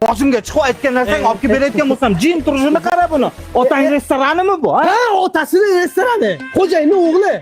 Boshimga chiqib aytgan narsang olib kelib berayotgan bo'lsam, jim turishini qara buni. Otang restoranimi bu, ha? Ha, otasini restorani. Xo'jayinning o'g'li.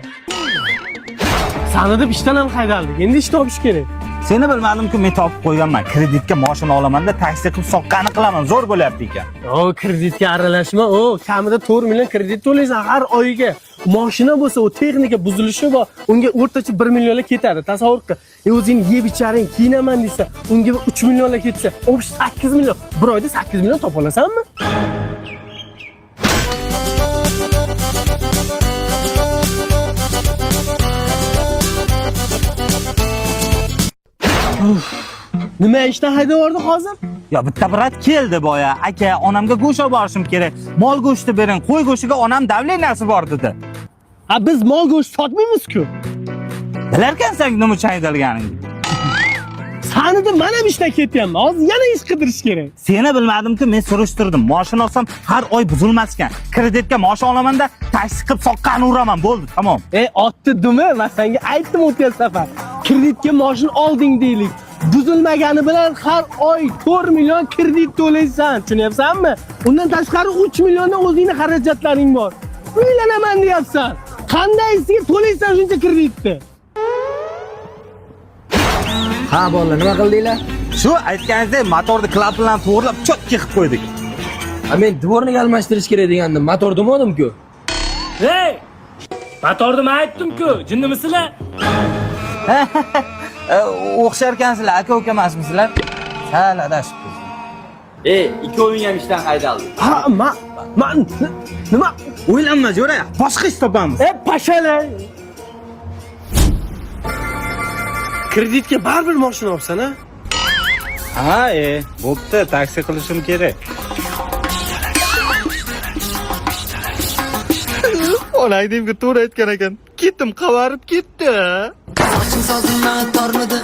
Sani deb ishdan ham haydaldik. Endi ish topish kerak. Seni bilmadimku, men topib qo'yganman. Kreditga mashina olamanda taksi qilib soqqani qilaman. Zo'r bo'lyapti ekan. O, kreditga aralashma. O, kamida 4 million kredit to'laysan har oyiga. Mashina bo'lsa, u texnika buzilishi bor. Unga o'rtacha 1 millionlar ketadi. Tasavvur qil. O'zing yeb icharing, kiyinaman desa, unga 3 millionlar ketsa, общий 8 million. Bir oyda 8 million topa olasanmi? Uf, nima ishdan haydab yubordi hozir? Yo, bitta brat keldi boya. Aka, onamga go'sht olib borishim kerak. Mol go'shti bering, qo'y go'shtiga onam давление si bor dedi. Ha, biz mol go'sht sotmaymiz-ku. Bilarkansan nima uchun haydalganingni. Sani deb man ham ishdan ketyapman. Hozir yana ish qidirish kerak. Seni bilmadimku, men surishtirdim. Mashina olsam har oy buzilmas ekan. Kreditga mashina olamanda taksi qilib soqqani uraman. Bo'ldi, tamom. E, otni dumi, man senga aytdim o'tgan safar. Kreditga mashina olding deylik. Buzilmagani bilan har oy 4 million kredit to'laysan, tushunyapsanmi? Undan tashqari 3 milliondan o'zingni xarajatlaring bor. Uylanaman deyapsan. Qandaysiga to'laysan shuncha kreditni? Ha bolalar, nima qildinglar? Shu aytganingizdek motorni klapanlarni to'g'rilab chotki qilib qo'ydik. Ha, men dvornik almashtirish kerak degandim. Motor demadim-ku. Hey! Motorni men aytdim-ku, jinnimisizlar? O'xsharkansizlar, aka uka emasmisizlar? Sal adashibmiz. Ey, ikkoving ham ishdan haydaldi. Ha, ma nima? O'ylanma, jo'ra, boshqa ish topamiz. E, pashalar. Kreditga baribir mashina olsan, ha? Ha, bo'pti, taksi qilishim kerak. Onang to'g'ri aytgan ekan. Ketim qavarib ketdi. Sochim sozim tormidi.